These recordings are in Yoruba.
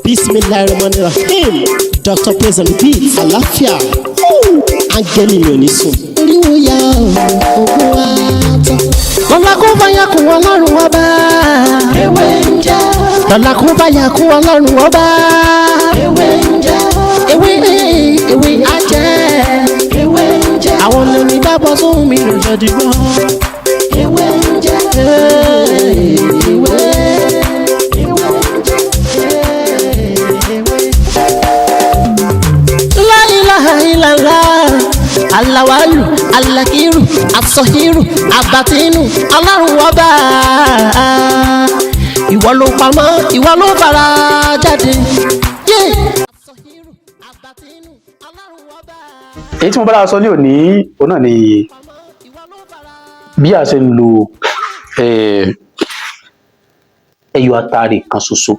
Bismillahirrahmanirrahim. Dr. Praise on the beat. Àlàáfíà. Áńgẹ́lì mi ò ní sùn. Oríwo ya ògùn wa tán. Lọ́la kó báyà kún Ọlọ́run Ọba. Ewé ń jẹ́. Lọ́la kó báyà kún Ọlọ́run Ọba. Ewé ń jẹ́. Ewé ewé ajẹ́. Ewé ń jẹ́. Àwọn lórí bá bọ́ sóhun mi lò jọ dìgbọ́. Ewé ń jẹ́. Ewé. Ewé ń jẹ́. Ewé. La ilaha illallah. Alawalu, alakiru, asọhiru, abatinu, Ọlọ́run Ọba. Ìwọ ló pamọ́, ìwọ ló fara jáde. Yeah. Asọhiru, abatinu, Ọlọ́run Ọba. Èyí tí mo bára sọ ní òní, òun náà ni bí a ṣe ń lo ẹyọ atare kan ṣoṣo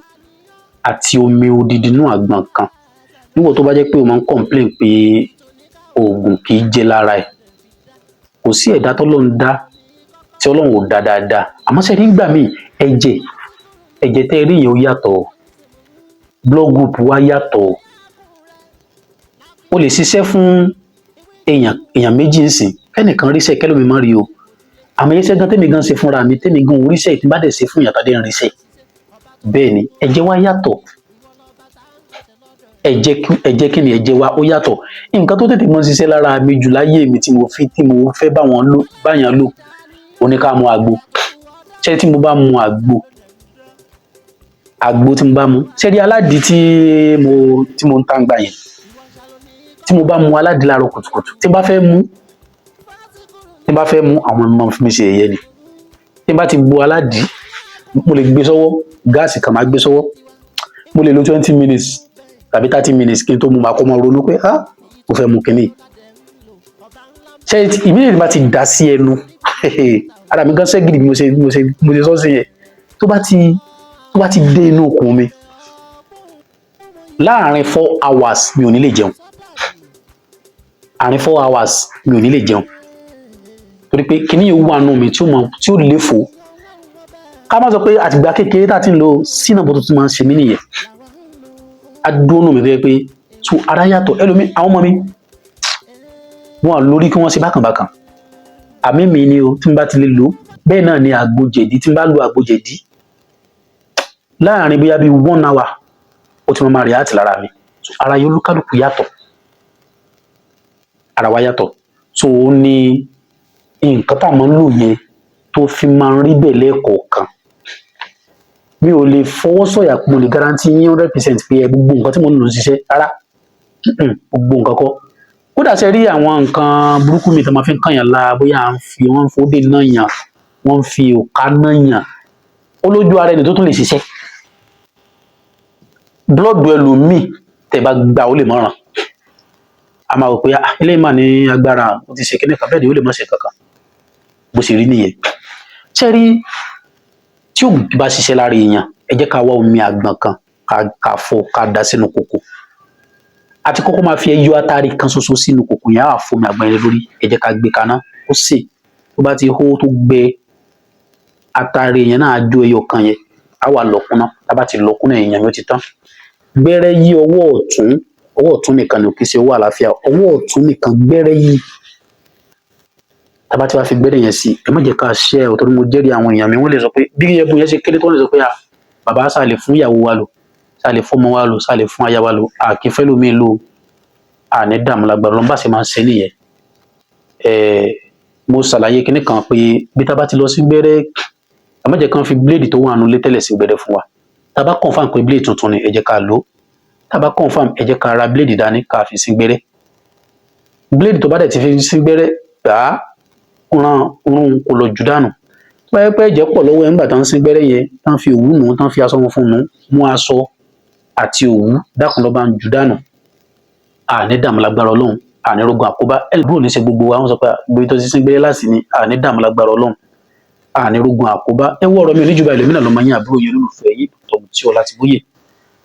àti omi odidi inú àgbọn kan. Níwọ̀n tó bá jẹ́ pé o máa ń complain pé oògùn kì í jẹ lára ẹ̀, kò sí ẹ̀dá tọ́lọ́run dá tí Ọlọ́run ò dá dáadáa. Àmọ́ ṣe nígbà míì, ẹ̀jẹ̀ tẹ́ ẹ rí yẹn, ó yàtọ̀. Blood group wa yàtọ̀. O lè ṣiṣẹ́ fún èèyàn méjì ń sìn, kẹ́nìkan ríṣẹ́, kẹ́lómi má rí o. Àmọ́ iṣẹ́ gan tẹ́mi gan ṣe fúnra mi, tẹ́mi gan oríṣẹ́ tí n bá dẹ̀ ṣe fún èèyàn tàbí ríṣẹ́. Bẹ́ẹ̀ ni ẹ̀jẹ̀ wa yàtọ̀. Ẹ̀jẹ̀ kí ni? Ẹ̀jẹ̀ wa ó yàtọ̀. Nǹkan tó tètè mọ́ ṣiṣẹ́ lára mi jù láyé mi, tí mo fi tí mo fẹ́ bá wọn lò, báyàn lò, ó ní ká mu àgbo. Ṣé tí mo bá mu àgbo tí mo bá mu, ṣé rí aládìí tí mo ń tà ń gbà yẹn, tí mo bá mu aládìí láàárọ̀ kùtùkùtù, tí n bá fẹ́ mu, àwọn ọmọ fi mi ṣe ẹ̀yẹ ni. Tí n bá ti bu aládìí, mo lè gbé sọ́wọ́, gáàsì kan máa gbé sọ́wọ́, mo lè lo 20 minutes tàbí 30 minutes kí n tó mu. Màá kọ́ mọ́ ronú pé, "Ah, mo fẹ́ mu kínní." Ṣé immediately bá ti dà sí ẹnu, ara mi gan ṣẹ́gìrì bí mo ṣe sọ́ sí yẹn. Tó bá ti dé inú okùn mi, láàárín 4 hours mi ò ní lè jẹun. Àárín 4 hours mi ò ní lè jẹun, torí pé kíní yìí wà nù mí tí ó mọ tí ó lè fò. Ká má sọ pé àtìgbà kékeré tá a ti ń lo sínú bó tó ti máa ń ṣe mí nìyẹn. Adónú mi tó yẹ pé so ara yàtọ̀. Ẹlòmí, àwọn ọmọ mi, wọn lórí kí wọ́n ṣe bákan bákan. Àmì mi ni o, tí n bá ti lè lò bẹ́ẹ̀ náà ni àgbo jẹ̀dí. Tí n bá lo àgbo jẹ̀dí, láàrin bóyá bíi one hour, ó ti máa react lára mi. So ara yóò olúkálùkù yàtọ̀, ara wa yàtọ̀. So ó ní nǹkan tá a máa ń lò yẹn tó fi máa ń rí bẹ́ẹ̀ lẹ́ẹ̀kọ̀ọ̀kan. Mi ò lè fọwọ́ sọ̀yà pé mo lè guarantee yín 100% pé ẹ gbogbo nǹkan tí mo ń lò ń ṣiṣẹ́ rárá. Gbogbo nǹkan kọ́. Kódà, ṣe rí àwọn nǹkan burúkú mi tó máa fi ń kànyàn la, bóyá à ń fi wọ́n ń fòdè náà yàn, wọ́n ń fi òká náà yàn, ó lójú ara ẹni tó tún lè ṣiṣẹ́. Blood ẹlòmíì, tẹ́ bá gbà, ó lè mọ́ràn. A máa rò pé, "Ah, eléyìí mà ní agbára, ó ti ṣe kíní kan." Bẹ́ẹ̀ ni, ó lè má ṣe kankan. Bó ṣe rí nìyẹn. Ṣé rí tí òògùn bá ṣiṣẹ́ lára èèyàn, ẹ jẹ́ ká wá omi àgbọn kan, ká fọ, ká dà sínú kòkò. Àti kọ́kọ́ máa fi ẹyọ atare kan ṣoṣo sínú kòkò yẹn, á wà fomi àgbọn yẹn lórí. Ẹ jẹ́ ká gbé kaná ó sè. Tó bá ti hó, tó gbẹ, atare yẹn náà á jó ẹyọ kan yẹn, á wà lọ kúnná. Tá bá ti lọ kúnná, èèyàn mi, ó ti tán. Gbẹ́rẹ́ yí ọwọ́ ọ̀tún, ọwọ́ ọ̀tún nìkan ni, ò kì í ṣe ọwọ́ àlàáfíà, ọwọ́ ọ̀tún nìkan, gbẹ́rẹ́ yí. Tá bá ti wá fi gbẹ́rẹ́ yẹn sí, ẹ má jẹ́ ká ṣẹ́ ẹ, torí mo jẹ́rìí àwọn èèyàn mi, wọ́n lè sọ pé bí ẹbùn yẹn ṣe kéré tó, wọ́n lè sọ pé, "Ah, bàbá, ṣáà lè fún ìyàwó wa lò, ṣáà lè fọ́mọ wa lò, ṣáà lè fún aya wa lò?" Àkì fẹ́ lómi lò, àní dààmú lágbára Ọlọ́run. Bá ṣe máa ń ṣe nìyẹn. Mo ṣàlàyé kinní kan pé bí tá bá ti lọ sí gbẹ́rẹ́, ẹ má jẹ́ kán fi blade tó wà nínú ilé tẹ́lẹ̀ sí gbẹ́rẹ́ fún wa. Tá bá confirm pé blade tuntun ni, ẹ jẹ́ ká lò ó. Tá bá confirm, ẹ jẹ́ ká ra blade dání, ká fi sí gbẹ́rẹ́. Blade tó bá dẹ̀ ti fi sí gbẹ́rẹ́, gbà á, rán rún, kó lọ jù dànù. Tó bá yẹ pé ẹ̀jẹ̀ pọ̀ lọ́wọ́ ẹ̀ nígbà tá ń sín gbẹ́rẹ́ yẹn, tá ń fi òwú nù, tá ń fi aṣọ funfun nù, mú aṣọ àti òwú, dákun, lọ́ bá ń jù dànù. Àní dààmú lágbára Ọlọ́run, àní rogun àkóbá. Ẹ̀ bó ní ṣe gbogbo wa, wọ́n sọ pé gbogbo tó ti sín gbẹ́rẹ́ láti ní. Àní dààmú lágbára Ọlọ́run, àní rogun àkóbá. Ẹ wọ ọ̀rọ̀ mi oníjùbà ìlú mìíràn lọ́mọ yín, àbúrò yín, olólùfẹ́ yín, Dr. Mutí Ọlátìbóyè.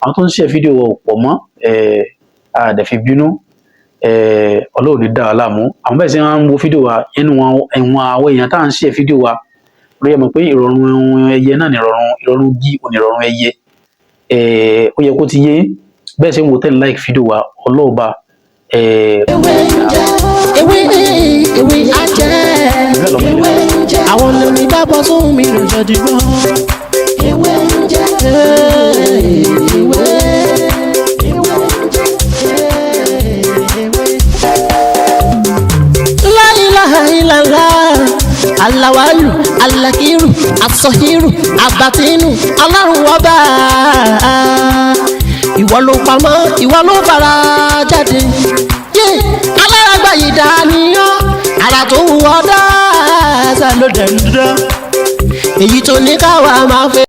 Àwọn tó ń ṣe fídíò wa ò pọ̀ mọ́, a dẹ̀ fi bínú. Ọlọ́run ní dá wa láàmú. Àwọn bẹ́ẹ̀ sì máa ń wo fídíò wa inú wọn. Ẹ̀wọ̀n àwọn èèyàn tá à ń ṣe fídíò wa lórí, ẹ mọ̀ pé ìrọ̀rùn ẹyẹ náà ní ìrọ̀rùn igi òní, ìrọ̀rùn ẹyẹ. Ó yẹ kó ti yé bẹ́ẹ̀ ṣe ń wo ten like fídíò wa ọlọ́ọ̀ba. Ewé ń jẹ́ ewé, ewé á jẹ́ ewé ń jẹ́. Àwọn lèmi bá bọ́ sóhun mi lò jọ dìgbọ́. Ewé ń jẹ́ ewé, ewé ń jẹ́ ewé. La ilaha illallah, alawalu, alakiru, asọhiru, abatinu, Ọlọ́run ọba. Ìwọ ló pamọ́, ìwọ ló fara jáde. Yé alárágbá yìí dàníyàn, ara tó wù ọ́ dáa ló dẹ̀ ń dán. Èyí tó ní káwa máa fẹ́.